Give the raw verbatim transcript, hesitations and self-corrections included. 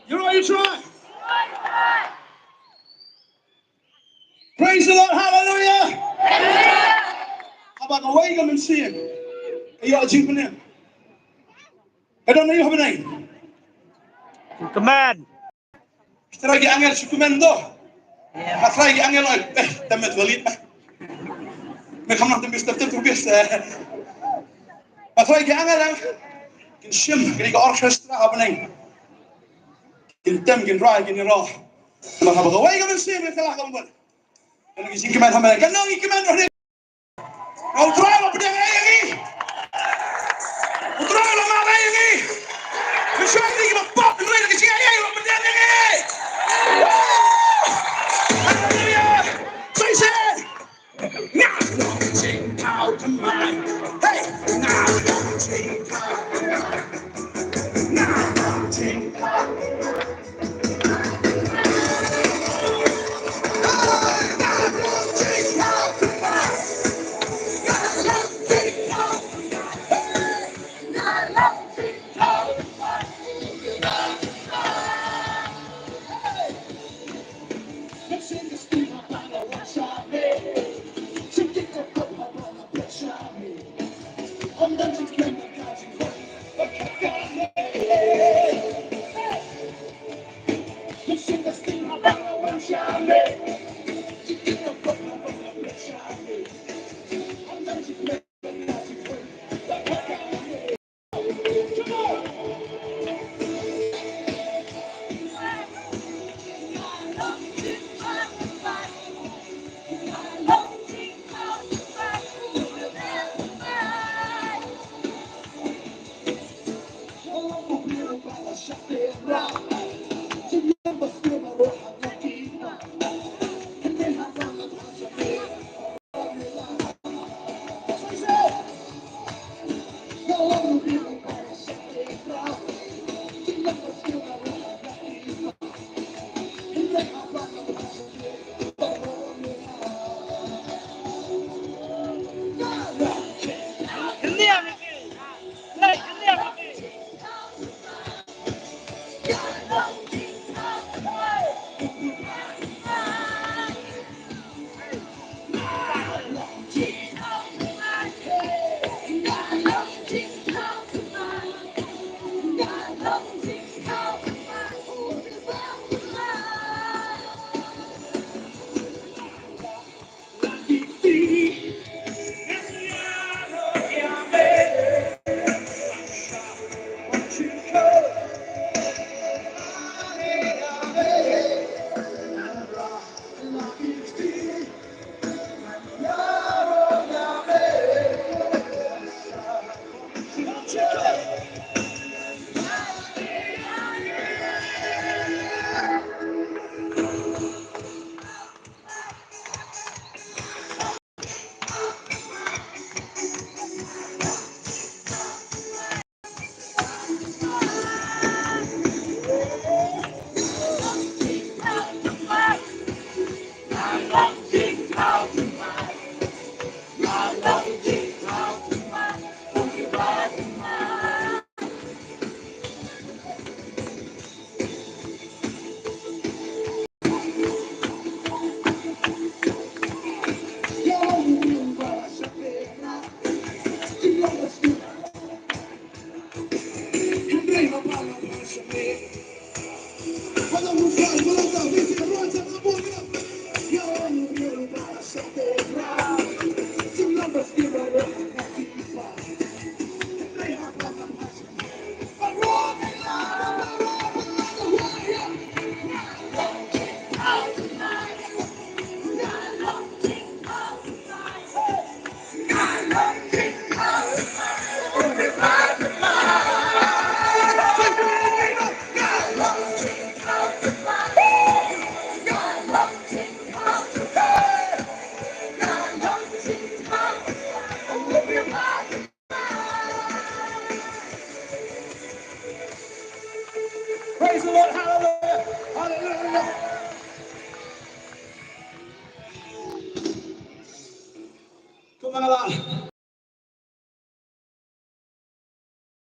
You know you try. Praise the Lord, hallelujah. Haba kawei ka mynsiem ka ïoh jingpynim, ka don aïu ha bneng? Kmen. Ki trai ki angel shu kmen to. Ki trai ki angel, oi, eh, temet walit, eh. Me kham nang tembis, tem, tem, tembis, eh. Ki trai ki angel, eh. Kin shim, kin ka orchestra ha bneng. Kin tem, kin rai, kin ro. Namar haba kawei ka mynsiem ka lah ka bun. Ka nang ki jingkmen ha bneng. Ka nang ki kmen ha bneng. Nga u Trai u la pdiang ïa ngi. U Trai u la map ïa ngi. Mynshuwa ngi kiba pop, ngi la ka jingïaid ïa u la pdiang ïa ngi. Haleluya. Praise him. Nga long jingkhaw thymmai. Hey, nga long jingkhaw thymmai. Nga long jingkhaw thymmai. Praise the Lord. Hallelujah. Hallelujah. Kumba nga la